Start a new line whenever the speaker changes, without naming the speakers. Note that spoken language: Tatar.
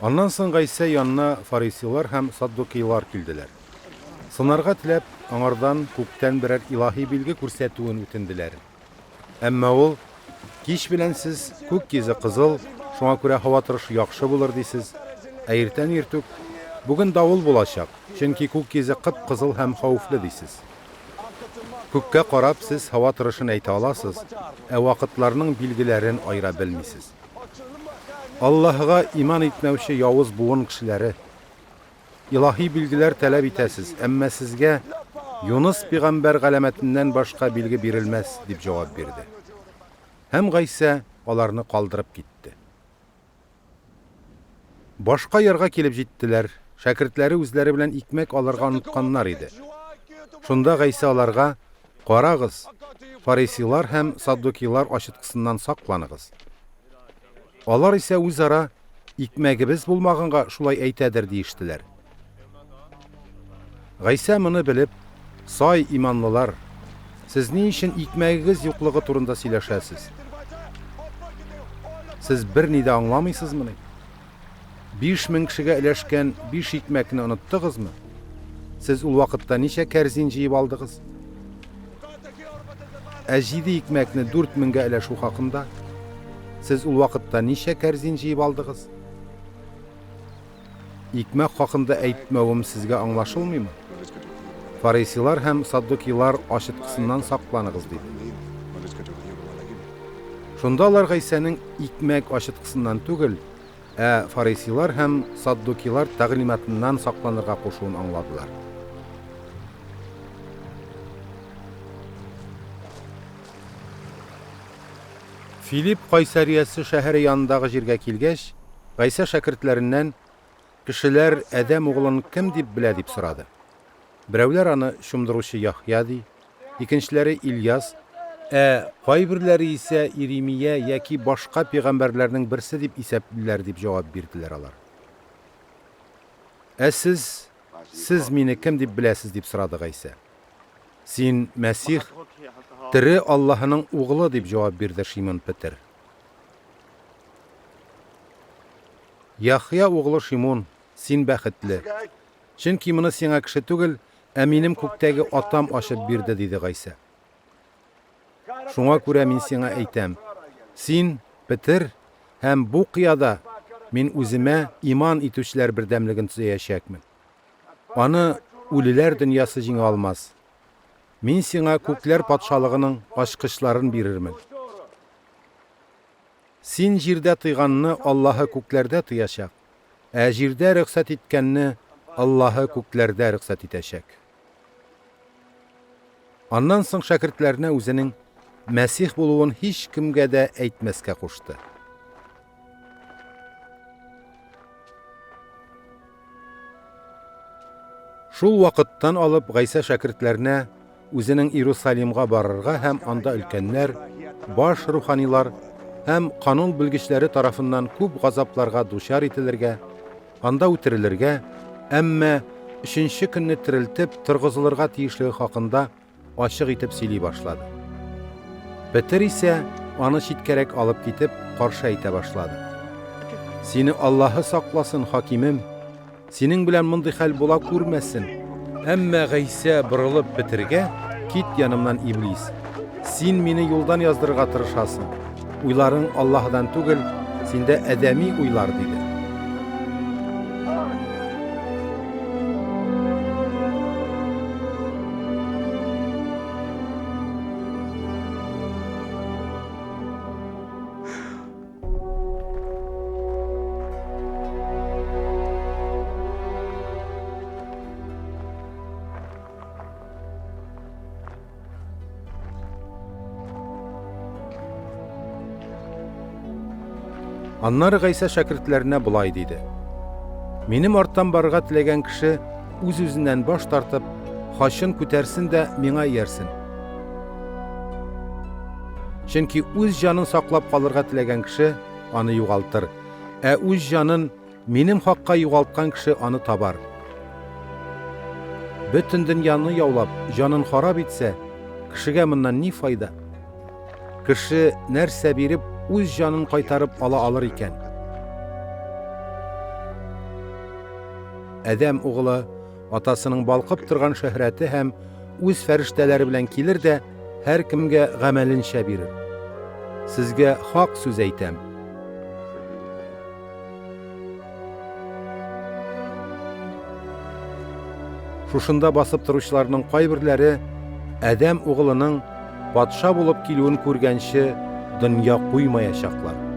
Аннан соң Гайсә янына фарисейлар һәм саддукейлар килделәр. Сынарга теләп, аңардан күктән берәр илаһи билге күрсәтүен үтенделәр. Әмма ул, Кич белән сез, күк йөзе кызыл, шуңа күрә һава торышы яхшы булыр, дисез, ә иртән иртүк, бүген давыл булачак, чөнки күк йөзе кып-кызыл һәм хәвефле, дисез. Күккә карап, сез һава торышын әйтә аласыз, ә вакытларның билгеләрен аера белмисез. Аллаһыга иман итмәүче явыз буын кешеләре! Илаһи билгеләр таләп итәсез, әмма сезгә Юныс пигамбәр галәмәтеннән башка билге бирелмәс, дип җавап бирде. Һәм Гайсә аларны калдырып китте. Башка ярга килеп җиттеләр, шәкертләре үзләре белән икмәк алырга онытканнар иде. Шунда Гайсә аларга, Карагыз, фарисейлар һәм саддукейлар ачыткысыннан сакланыгыз. Алар исә үзара, Икмәгебез булмаганга шулай әйтәдер, диештеләр. Гайсә моны белеп, Сай иманлылар, сез ни өчен икмәгегез юклыгы турында сөйләшәсез? Сез берни дә аңламыйсызмыни? 5000 кешегә өләшкән биш икмәкне оныттыгызмы? Сез ул вакытта ничә кәрзин җыеп алдыгыз? Ә җиде икмәкне 4000гә өләшү хакында? Сез ул вакытта ничә кәрзин җыеп алдыгыз? Икмәк хакында әйтмәвем сезгә аңлашылмыймы? Фарисейлар һәм саддукейлар ачыткысыннан сакланыгыз, диде. Шунда алар Гайсәнең икмәк ачыткысыннан түгел, ә фарисейлар һәм саддукейлар тәгълиматыннан сакланырга кушуын аңладылар. Филипп Кайсариясе шәһәре янындагы җиргә килгәч, Гайсә шәкертләреннән, Кешеләр Адәм углын кем дип белә, дип сорады. Берәүләр аны Чумдыручы Яхъя ди, икенчеләре Ильяс, ә кайберләре исә Иремия яки башка пәйгамбәрләрнең берсе дип исәплиләр, дип җавап бирделәр алар. Ә сез, сез мине кем дип беләсез, дип сорады Гайсә. Син Мәсих, тере Аллаһының углы, дип җавап бирде Шимон Петер. Яхъя углы Шимон, син бәхетле. Чөнки моны сиңа кеше түгел, ә минем күктәге Атам ачып бирде, диде Гайсә. Шуңа күрә мин сиңа әйтәм, син, Петер, һәм бу кыяда мин үземә иман итүчеләр бердәмлеген төзәячәкмен. Аны үлеләр дөньясы җиңә алмас. Мин сиңа күкләр патшалыгының ачкычларын бирермен. Син җирдә тыйганны Аллаһы күкләрдә тыячак, ә җирдә рөхсәт иткәнне Аллаһы күкләрдә рөхсәт итәчәк. Аннан соң шәкертләренә үзенең Мәсих булуын һичкемгә дә әйтмәскә кушты. Шул вакыттан алып Гайсә шәкертләренә үзенең Иерусалимга барырга һәм анда өлкәннәр, баш руханилар һәм канун белгечләре тарафыннан күп газапларга дучар ителергә, анда үтерелергә, әмма өченче көнне терелтеп торгызылырга тиешлеге хакында ачык итеп сөйли башлады. Петер исә аны читкәрәк алып китеп, каршы әйтә башлады. Сине Аллаһы сакласын, хакимем! Синең белән мондый хәл була күрмәсен. Әмма Гайсә борылып Петергә, Кит янымнан, иблис! Син мине юлдан яздырырга тырышасың. Уйларың Аллаһыдан түгел, синдә адәми уйлар, диде. Аннары Гайсә шәкертләренә болай диде: Минем арттан барырга теләгән кеше үз-үзеннән баш тартып, хачын күтәрсен дә миңа иярсен. Чөнки үз җанын саклап калырга теләгән кеше аны югалтыр, ә үз җанын минем хакка югалткан кеше аны табар. Бөтен дөньяны яулап, җанын харап итсә, кешегә моннан ни файда? Кеше нәрсә биреп, үз җанын кайтарып ала алыр икән? Адәм угылы Атасының балкып торган шөһрәте һәм үз фәрештәләре белән килер дә һәркемгә гамәленчә бирер. Сезгә хак сүз әйтәм. Шушында басып торучыларның кайберләре Адәм угылының патша булып килүен күргәнче дөнья куймаячаклар.